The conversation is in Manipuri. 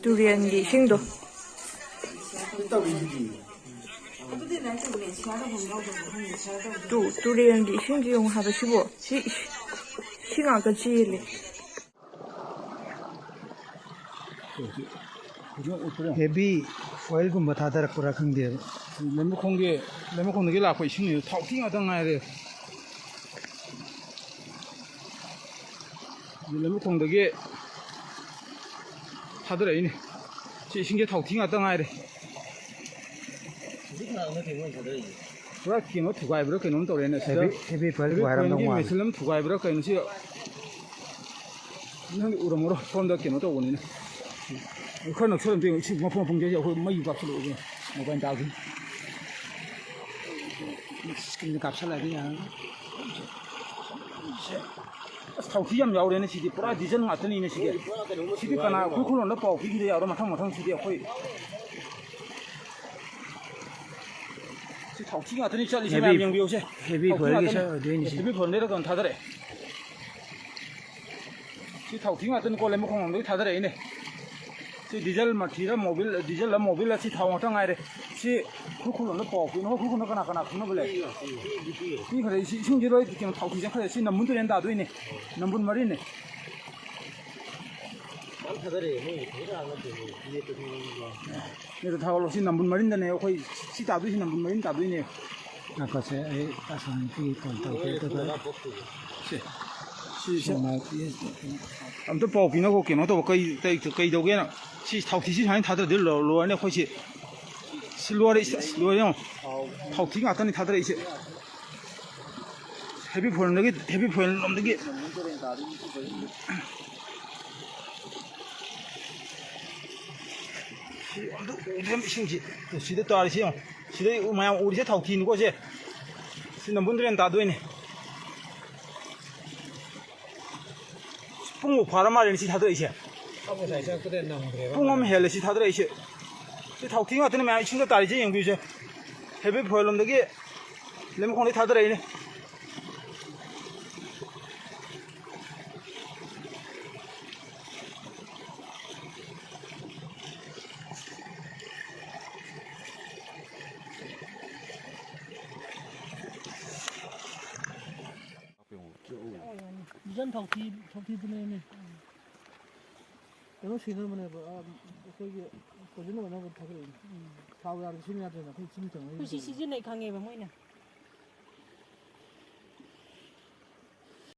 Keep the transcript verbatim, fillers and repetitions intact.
ꯇꯨꯔꯦꯟꯒꯤ ꯏꯁꯤꯡꯗꯣ꯫ ꯇꯨ, ꯇꯨꯔꯦꯟꯒꯤ ꯏꯁꯤꯡꯁꯤ ꯌꯦꯡꯉꯨ ꯍꯥꯏꯕ ꯁꯤꯕꯨ꯫ ꯁꯤ, ꯁꯤ ꯉꯥꯛꯇ ꯆꯦꯜꯂꯦ꯫ ꯍꯦꯚꯤ ꯑꯣꯏꯜꯒꯨꯝꯕ ꯊꯥꯗꯔꯛꯄ꯭ꯔꯥ ꯈꯪꯗꯦꯕ꯫ ꯂꯩꯃꯈꯣꯡꯒꯤ, ꯂꯩꯃꯈꯣꯡꯗꯒꯤ ꯂꯥꯛꯄ ꯏꯁꯤꯡꯁꯤꯁꯨ ꯊꯥꯎꯊꯤ ꯉꯥꯛꯇ ꯉꯥꯏꯔꯦ꯫ ꯂꯩꯃꯈꯣꯡꯗꯒꯤ ꯊꯥꯗꯔꯛꯏꯅꯦ꯫ ꯁꯤ ꯏꯁꯤꯡꯁꯦ ꯊꯥꯎꯊꯤ ꯉꯥꯛꯇ ꯉꯥꯏꯔꯦ꯫ ꯍꯧꯖꯤꯛ ꯉꯥꯡꯅ ꯊꯦꯡꯅ ꯊꯥꯗꯔꯛꯏꯁꯦ꯫ ꯄꯨꯔꯥ ꯀꯩꯅꯣ ꯊꯨꯒꯥꯏꯕ꯭ꯔꯥ ꯀꯩꯅꯣꯝ ꯇꯧꯔꯦꯅꯦ ꯁꯤꯗ꯫ ꯍꯦꯚꯤ, ꯍꯦꯚꯤ ꯐꯣꯏꯜ ꯍꯦꯚꯤ ꯊꯨꯒꯥꯏꯔꯝꯗꯧ ꯐꯣꯏꯜꯒꯤ ꯃꯥꯜꯂꯦ꯫ ꯃꯦꯆꯤꯟ ꯑꯃ ꯊꯨꯒꯥꯏꯕ꯭ꯔꯥ ꯀꯩꯅꯣ ꯁꯤ꯫ ꯅꯪꯗꯤ ꯎꯔꯝꯃꯔꯣꯏ, ꯁꯣꯝꯗ ꯀꯩꯅꯣ ꯇꯧꯕꯅꯤꯅ꯫ ꯈꯔ ꯅꯛꯁꯜꯂꯝꯗꯦ, ꯁꯤ ꯃꯐꯝ ꯃꯐꯝꯁꯦ ꯑꯩꯈꯣꯏ ꯃꯩ ꯀꯥꯞꯁꯤꯜꯂꯛꯑꯣ, ꯃꯣꯕꯥꯏꯜ ꯇꯥꯈꯤꯅꯤ꯫ ꯏꯁꯀ꯭ꯔꯤꯟꯗ ꯀꯥꯞꯁꯤꯜꯂꯛꯑꯗꯤ ꯌꯥꯔꯅꯤ꯫ ꯑꯁ, ꯊꯥꯎꯊꯤ ꯌꯥꯝ ꯌꯥꯎꯔꯦꯅꯦ ꯁꯤꯗꯤ, ꯄꯨꯔꯥ ꯗꯤꯖꯜ ꯉꯥꯛꯇꯅꯤꯅꯦ ꯁꯤꯗꯤ꯫ ꯁꯤꯗꯤ ꯀꯅꯥ ꯑꯩꯈꯣꯏ ꯈꯨꯂꯣꯟꯗ ꯄꯥꯎ ꯄꯤꯈꯤꯗ ꯌꯥꯎꯔꯣꯏ, ꯃꯊꯪ ꯃꯊꯪ ꯁꯤꯗꯤ ꯑꯩꯈꯣꯏ꯫ ꯁꯤ ꯊꯥꯎꯊꯤ ꯉꯥꯛꯇꯅꯤ ꯆꯠꯂꯤꯁꯦ, ꯍꯦꯚꯤ, ꯃꯌꯥꯝ ꯌꯦꯡꯕꯤꯌꯨꯁꯦ꯫ ꯍꯦꯚꯤ ꯊꯥꯎꯊꯤ ꯐꯣꯏꯜꯒꯤ ꯉꯥꯛꯇꯅꯤ꯫ ꯁꯔꯨꯛ ꯑꯣꯏꯗꯣꯏꯅꯤ ꯁꯤ꯫ ꯍꯦꯚꯤ ꯐꯣꯏꯜꯗꯩꯔ ꯀꯩꯅꯣ ꯊꯥꯗꯔꯛꯑꯦ꯫ ꯁꯤ ꯊꯥꯎꯊꯤ ꯉꯥꯛꯇꯅꯤꯀꯣ, ꯂꯩꯃꯈꯣꯡꯂꯣꯝꯗꯒꯤ ꯊꯥꯗꯔꯛꯏꯅꯦ꯫ ꯁꯤ ꯗꯤꯖꯜ ꯃꯊꯤꯔ ꯃꯣꯕꯤꯜ, ꯗꯤꯖꯜꯂ ꯃꯣꯕꯤꯜꯂ ꯁꯤ ꯊꯥꯎ ꯉꯥꯛꯇ ꯉꯥꯏꯔꯦ꯫ ꯁꯤ ꯈꯨꯔꯈꯨꯜꯂꯣꯝꯗ ꯄꯥꯎ ꯄꯤꯅꯣ, ꯈꯨꯔꯈꯨꯜꯂꯣꯝꯗ ꯀꯅꯥ ꯀꯅꯥ ꯈꯪꯅꯕ ꯂꯩ? ꯄꯤꯈ꯭ꯔꯦ꯫ ꯁꯤ ꯏꯁꯤꯡꯁꯤ ꯂꯣꯏ ꯀꯩꯅꯣ ꯊꯥꯎꯊꯤ ꯆꯪꯈ꯭ꯔꯦ꯫ ꯁꯤ ꯅꯝꯕꯨꯜ ꯇꯨꯔꯦꯟ ꯇꯥꯗꯣꯏꯅꯦ꯫ ꯅꯝꯕꯨꯜ ꯃꯔꯤꯟꯅꯦ꯫ ꯌꯥꯝ ꯊꯥꯗꯔꯛꯑꯦ ꯃꯣꯏ, ꯐꯖꯅ ꯉꯥꯡꯅꯗꯦ ꯃꯣꯏ꯫ ꯅꯦꯠꯇ ꯊꯥꯒꯠꯂꯣ꯫ ꯁꯤ ꯅꯝꯕꯨꯜ ꯃꯔꯤꯟꯗꯅꯦ ꯑꯩꯈꯣꯏ ꯁꯤ ꯇꯥꯗꯣꯏꯁꯤ, ꯅꯝꯕꯨꯜ ꯃꯔꯤꯟ ꯇꯥꯗꯣꯏꯅꯦ꯫ ꯉꯥꯏꯈꯣꯁꯦ, ꯑꯩ ꯑꯁꯣꯝꯒꯤ ꯀꯣꯜ ꯇꯧꯒꯦ, ꯑꯗꯨꯒ ꯁꯦ, ꯁꯤ, ꯁꯤ, ꯁꯣꯝꯅ ꯑꯝꯇ ꯄꯥꯎ ꯄꯤꯅꯕ ꯀꯩꯅꯣ ꯇꯧꯕ, ꯀꯩ, ꯀꯩ, ꯀꯩꯗꯧꯒꯦꯅ꯫ ꯁꯤ ꯊꯥꯎꯊꯤꯁꯤ ꯁꯨꯃꯥꯏꯅ ꯊꯥꯗꯔꯗꯤ ꯂꯣ-, ꯂꯣꯏꯔꯅꯤ ꯑꯩꯈꯣꯏꯁꯤ꯫ ꯁꯤ ꯂꯣꯏꯔꯦ, ꯏꯁ, ꯑꯁ, ꯂꯣꯏꯔꯦ ꯌꯦꯡꯉꯣ꯫ ꯊꯥꯎꯊꯤ ꯉꯥꯛꯇꯅꯤ ꯊꯥꯗꯔꯛꯏꯁꯦ꯫ ꯍꯦꯚꯤ ꯐꯣꯔꯦꯟꯗꯒꯤ, ꯍꯦꯚꯤ ꯐꯣꯔꯦꯟ ꯂꯣꯝꯗꯒꯤ꯫ ꯁꯤ ꯑꯝꯇ ꯎꯗ꯭ꯔꯦ ꯏꯁꯤꯡꯁꯤ꯫ ꯁꯤꯗ ꯇꯥꯔꯤꯁꯤ ꯌꯦꯡꯉꯣ꯫ ꯁꯤꯗꯩ ꯃꯌꯥꯝ ꯎꯔꯤꯁꯦ ꯊꯥꯎꯊꯤꯅꯤꯀꯣ ꯁꯦ꯫ ꯁꯤ ꯅꯝꯕꯨꯜ ꯇꯨꯔꯦꯟ ꯇꯥꯗꯣꯏꯅꯦ꯫ ꯄꯨꯡꯃꯨꯛ ꯐꯥꯔ ꯃꯥꯜꯂꯦꯅꯦ ꯁꯤ ꯊꯥꯗꯔꯛꯏꯁꯦ꯫ ꯉꯁꯥꯏ ꯆꯪꯉꯛꯄꯗ ꯅꯪꯗ꯭ꯔꯦꯕ꯫ ꯄꯨꯡ ꯑꯃ ꯍꯦꯜꯂꯦ ꯁꯤ ꯊꯥꯗꯔꯛꯏꯁꯦ꯫ ꯁꯤ ꯊꯥꯎꯊꯤ ꯉꯥꯛꯇꯅꯦ ꯃꯌꯥꯝ ꯏꯁꯤꯡꯗ ꯇꯥꯔꯤꯁꯦ ꯌꯦꯡꯕꯤꯌꯨꯁꯦ꯫ ꯍꯦꯚꯤ ꯐꯣꯔꯦꯟ ꯂꯣꯝꯗꯒꯤ ꯂꯩꯃꯈꯣꯡꯗꯒꯤ ꯊꯥꯗꯔꯛꯏꯅꯦ꯫ ꯊꯥꯎꯊꯤ ꯊꯥꯎꯊꯤꯗꯨꯅꯦꯃꯤ꯫ ꯀꯩꯅꯣ ꯁꯤꯖꯤꯟꯅꯕꯅꯦꯕ, ꯑ, ꯑꯩꯈꯣꯏꯒꯤ ꯄꯣꯏꯖꯟ ꯑꯣꯏꯅꯕ ꯊꯥꯗꯔꯛꯏꯅꯦ꯫ ꯊꯥꯎ ꯌꯥꯔꯗꯤ ꯁꯤꯖꯤꯟꯅ ꯌꯥꯗ꯭ꯔꯦꯅ ꯑꯩꯈꯣꯏ ꯆꯤꯡ ꯊꯪꯅꯕ ꯑꯩꯈꯣꯏ ꯁꯤ ꯁꯤꯖꯤꯟꯅꯩ ꯈꯪꯉꯦꯕ ꯃꯣꯏꯅ꯫